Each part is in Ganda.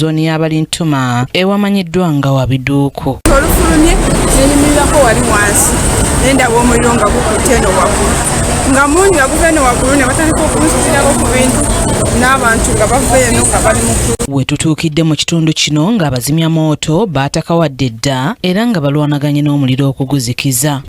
Zooni y'Abalintuma ewamanyiddwa nga Wabiduuku. Olufulumye nenyimirirako wali wansi, nendaba omuliro nga gukutte eno waggulu, nga mungi, nga guva eno waggulu, ne batandika okunzizirako ku bintu n'abantu nga bava eno nga bali mu We tutuukidde mu kitundu kino ng'abazimyamwoto baatakawadde dda era nga balwanaganye n'omuliro okuguzikiza.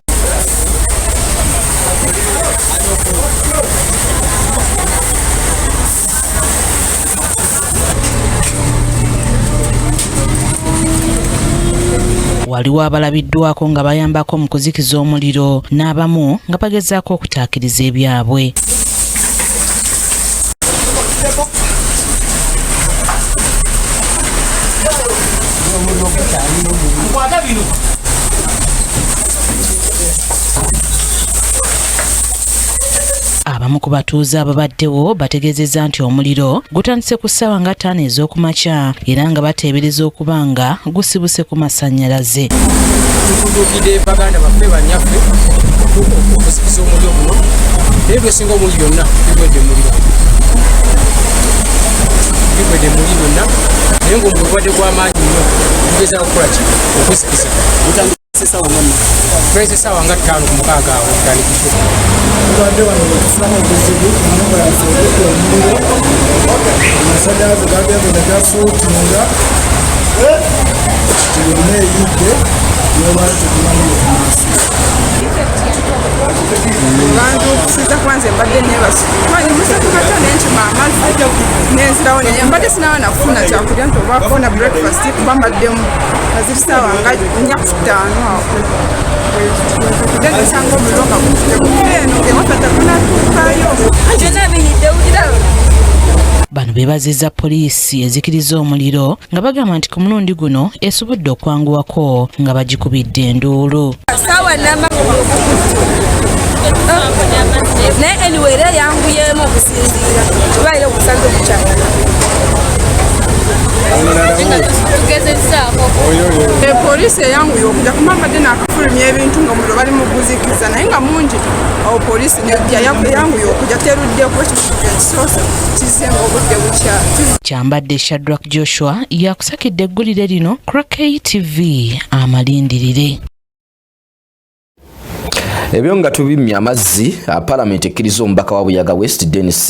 Waliwo abalabiddwako nga bayambako mu kuzikiza omuliro n'abamu nga bagezaako okutaakiriza ebyabwe. Abamu ku batuuze ababaddewo bategeezezza nti omuliro gutandise ku ssaawa nga 5 ez'okumakya era nga bateebereza okuba nga gusibuse ku masannyalaze. Tutuukidde baganda baffe, banyaffe, okuzikiza omuliro guno, naye bwesinga obungi byonna bigwedde muliro, bigwedde muli byonna, naye ngaomuliro gubadde gw'amaanyi nnyo. Tugezaako kukola ki okuzikiza. Twese essaawa nga 5 ku 6 awo tandikidde. Tubadde wano bwetufuna obuzibu, ennyumba yaffe ekutte omuliro, amasanyalaze gagenze ne gasuutinga, kati yonna eyidde, nolwali tetumanyi wetunaasula. Banzuukusiza kuba nze mbadde neebase musatu nenkima amazzi nenzirawo, naye mbadde sinaba nakufuna kyakulya nti oba kufuna breakfast, kuba mbaddemu nga ziri saawa nga 4 ku 5 awo nzukidde nesanga omuliro nga gukutte gukuba eno ewaffe, tegunatuukayo. Byonna biyidde, wulira. Bano beebazizza poliisi ezikiriza omuliro nga bagamba nti ku mulundi guno esobodde okwanguwako nga bagikubidde enduulu. Saawa namba naye anyway era yanguyeemu okusinziira kuba era ogusanze gukyalala. Tugezezaako. Poliisi eyanguye okujja kuba mbadde nakafulumya ebintu nga omuliro bali mu guzikiza, naye nga mungi. Awo poliisi nejja, eyanguye okujja, terudde kuba ekibuga ekisoose kizze nga obudde bukya. Kyambadde Shadrack Joshua yakusakidde eggulire lino ku KTV amalindirire. Ebyo nga tubimya amazzi, palamenti ekkiriza omubaka wa Buyaga West Denis